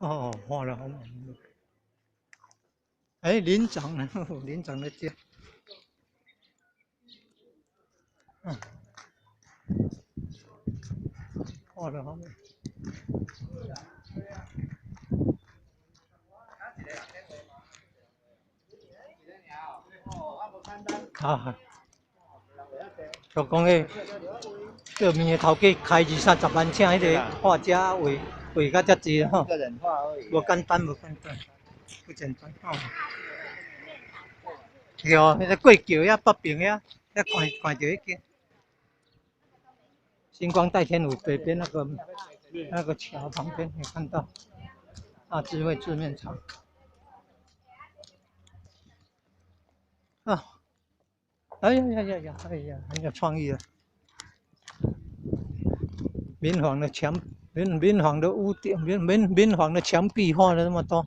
哦，畫得好美。哎，里長呢？里長在這。嗯。畫得好美。啊，就講彼對面的頭家開二三十萬請彼个畫家畫畫甲遮濟吼，無簡單，無簡單，不簡單吼。對哦，彼个過橋遐北邊遐，遐看看著彼間。新光代天府北邊那個橋旁邊，有看到大智慧製麵廠。啊！哎呀呀呀呀！哎呀，很有創意啊！民房的牆，民房的屋頂，民房的牆壁畫了那麼多。